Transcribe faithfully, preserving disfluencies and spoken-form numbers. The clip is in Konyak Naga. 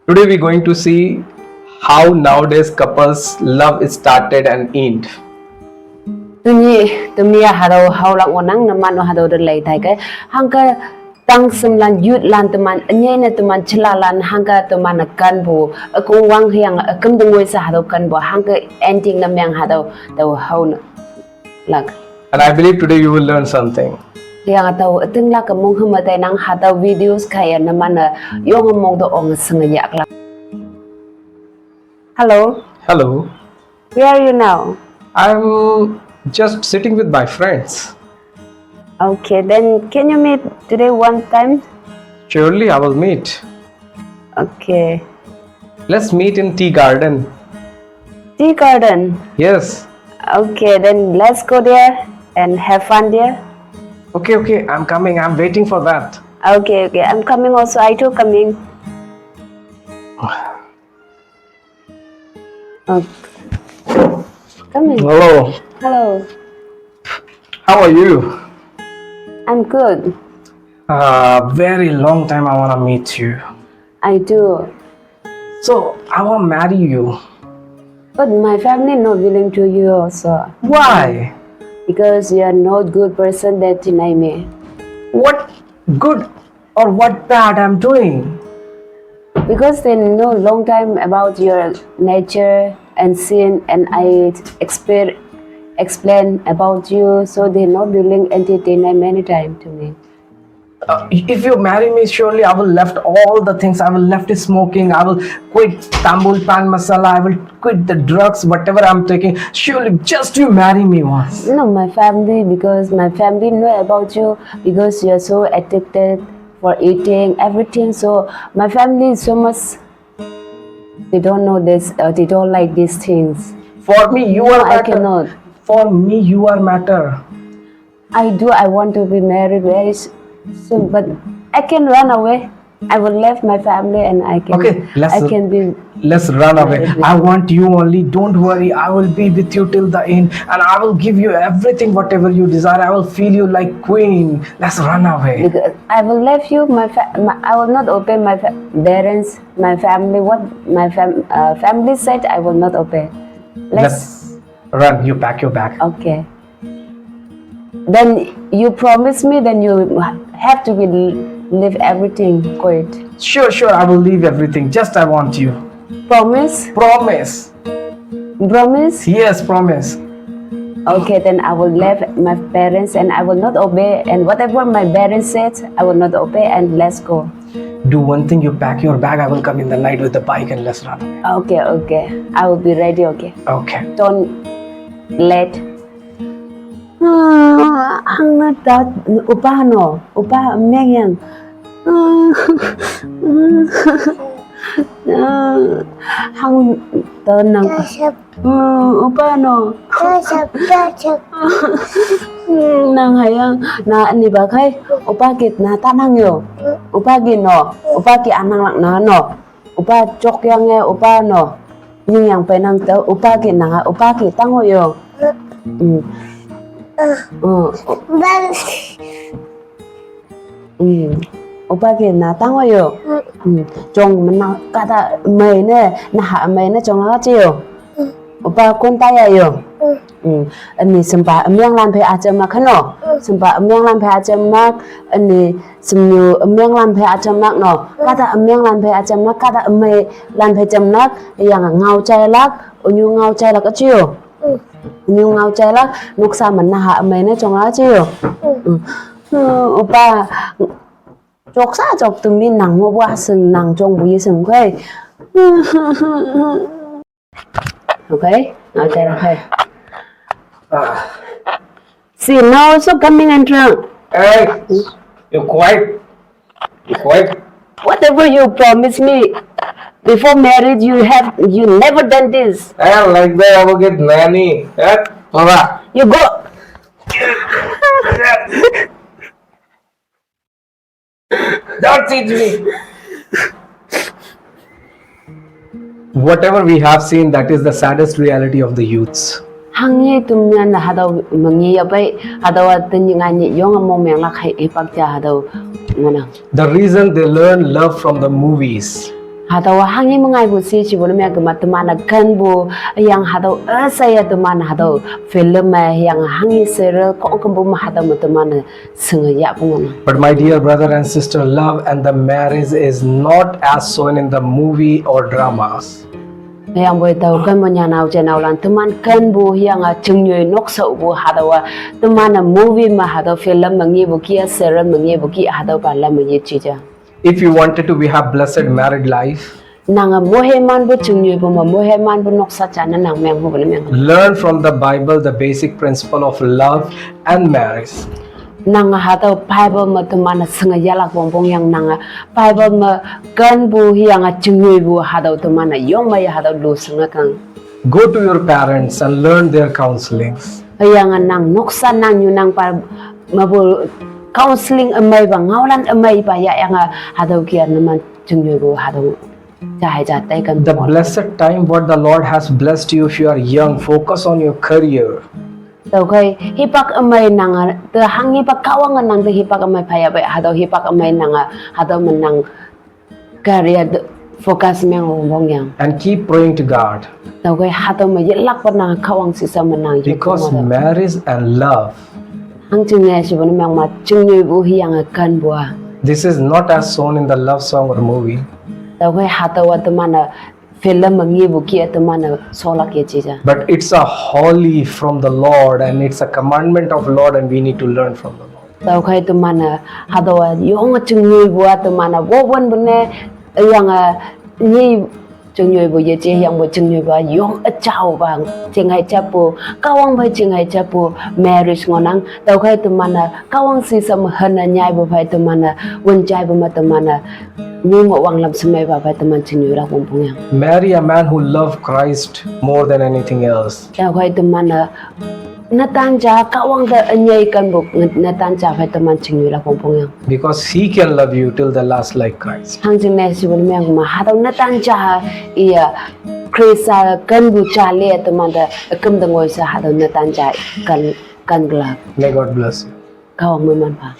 Today we're going to see how nowadays couples love started and end. Tunyi, tumi ya hadau hau lang onang naman o hadau de lai tai kai. Hangka tang sem lan yut lan teman, enye ne teman chela lan hangka teman kan bu, akung wang hiang akem dengoi sa hadau kan bu, hangka ending nam yang hadau, dau hau na. Lak. And I believe today you will learn something. Yang atau ting lak mong hema tai nang hadau videos kaya naman na yong mong do ong sengayak lak. Hello. Hello. Where are you now? I'm just sitting with my friends. Okay, then can you meet today one time? Surely I will meet. Okay. Let's meet in Tea Garden. Tea Garden? Yes. Okay, then let's go there and have fun there. Okay, okay, I'm coming. I'm waiting for that. Okay, okay, I'm coming also. I too coming. Oh. Come in. Hello. Hello. How are you? I'm good. Uh, very long time I wanna meet you. I do. So, I wanna marry you. But my family not willing to you also. Why? Because you are not good person that deny me. What good or what bad I'm doing? Because they know long time about your nature and sin, and I exper- explain about you, so they not willing and they deny many time to me. Uh, if you marry me, surely I will left all the things. I will left smoking. I will quit tambul, pan masala. I will quit the drugs, whatever I'm taking. Surely, just you marry me once. No, my family, because my family know about you, because you are so addicted for eating, everything. So my family is so much, they don't know this, uh, they don't like these things. For me, you are matter. No, I cannot. For me, you are matter. I do, I want to be married very s- soon, but I can run away. I will leave my family and I can, okay, let's, I can be, let's run away. Married. I want you only. Don't worry. I will be with you till the end, and I will give you everything, whatever you desire. I will feel you like queen. Let's run away. Because I will leave you. My, fa- my I will not obey my fa- parents, my family. What my fam- uh, family said, I will not obey. Let's, let's run. You pack your bag. Okay. Then you promise me, then you have to be leave everything, quit. Sure, sure, I will leave everything. Just I want you. Promise? Promise. Promise? Yes, promise. Okay, then I will leave my parents and I will not obey. And whatever my parents said, I will not obey and let's go. Do one thing, you pack your bag, I will come in the night with the bike and let's run. Okay, okay. I will be ready, okay? Okay. Don't late. Ang nata upa no, upa meng yang. Ang ta nang upa no. Nang hayang na ni ba kai upa kit na ta nang yo. Upa kit no, upa kit anang lak na no. Upa chok yang e upa no. Ning yang pe nang te upa ki nang a upa ki tang o yo. Mm. Mm. Mm. Upa ki na tang o yo. Mm. Chong mena kata mai ne na ha mai ne chong a chi yo. Upa kun ta ya yo. Mm. Ani sempa amyang lan phe acham nak khano. Sempa amyang lan phe acham nak ani semnyu amyang lan phe acham nak no. Kata amyang lan phe acham nak kata amai lan phe cham nak yang ngau chai lak unyu ngau chai lak achiyo. Unyu ngau chai lak nuksa man na ha amai na chong achiyo. Upa chok sa chok tumi nang mo bua seng nang chong bu yi seng kai. Okay, okay, okay. Ah. See, now also coming and drunk. Hey, you quiet. You quiet. Whatever you promised me before marriage, you have you never done this. Eh, like that, I will get nanny. Eh, Papa. You go. Don't teach me. Whatever we have seen, that is the saddest reality of the youths. Hangye tumyan hadau mangi ya bai hadau atin nganyi yong amo meng lak hai ipak ja hadau nganang. The reason they learn love from the movies. Hatüowa hanghi me ngaipu shi shipu ne meng kema teman-e kenpu, hüyange hatüo üsheiye teman hatüo film me, hüyange hanghi serial khongkümpu me hatüo me teman-e shinge yahpu ngohnang. But my dear brother and sister, love and the marriage is not as shown in the movie or dramas. Hüyangpoi tao kenpu nyanao jeiheinaolan teman kenpu hüyange chingnyoi nokshaopu hatüowa teman-e movie me hatüo film me ngepu kih-a, serial me ngepu kih hatüopa lam me yeji ja. If you wanted to be have blessed married life, nange moimanpu chingnyoipu me moimanpu noksa ja ne nang mengpu ne meng. Learn from the Bible the basic principle of love and marriage. Nange hatüo Bible me teman-e shinge yahlak wongpong yang nange Bible me kenpu hüyange chingnyoipu hatüo teman-e yong mei hatüo lu shinge kang. Go to your parents and learn their counselings. Hüyange nang noksa nangnyu nangpa mepu counseling ümeipa, ngaolan ümeipa yahyange hatüo kih-a numan chingnyoipu hatüo ja hei ja taiken. The blessed time what the Lord has blessed you if you are young, focus on your career. Tüokhei hipak ümei nange te hanghipa Kahwange nang te hipak ümei phayapei, hatüo hipak ümei nange hatüo me nang career te focus meng wongpong yang. And keep praying to God. Tüokhei hatüo me yelakpa nange Kahwang shisha me nang. Because marriage and love, hangjingne shipu ne meng ma chingnyoipu hüyange kenpu-a, this is not as shown in the love song or movie. Tüokhei hatüowa teman-e film me ngepu kih-a teman-e sholak yeji ja. But it's a holy from the Lord and it's a commandment of Lord and we need to learn from the Lord. Tüokhei teman-e hatüowa yonge chingnyoipu-a teman-e wowenpu ne, hüyange nyi chingnyoipu yeje hüyangpoi chingnyoipu-a yong üjaopa, jinghei japu, Kahwang phei jinghei japu marriage ngohnang. Tüokhei teman-e Kahwang shisha me hene nyaipu phei teman-e wün jaipu me teman-e nyi ngoh wanglam shemeipa phei teman chingnyoilak wongpong yang. Marry a man who love Christ more than anything else. Tüokhei teman-e netan ja Kahwang te ünyei kenpu netan ja phei teman chingnyoilak wongpong yang. Because he can love you till the last like Christ. Hangjingne shipu ne meng ma hatüo netan ja iye Khrista kenpu ja le teman te üküm te ngoi she hatüo netan ja ken, ken kelak. May God bless you. Kahwang moiman pha.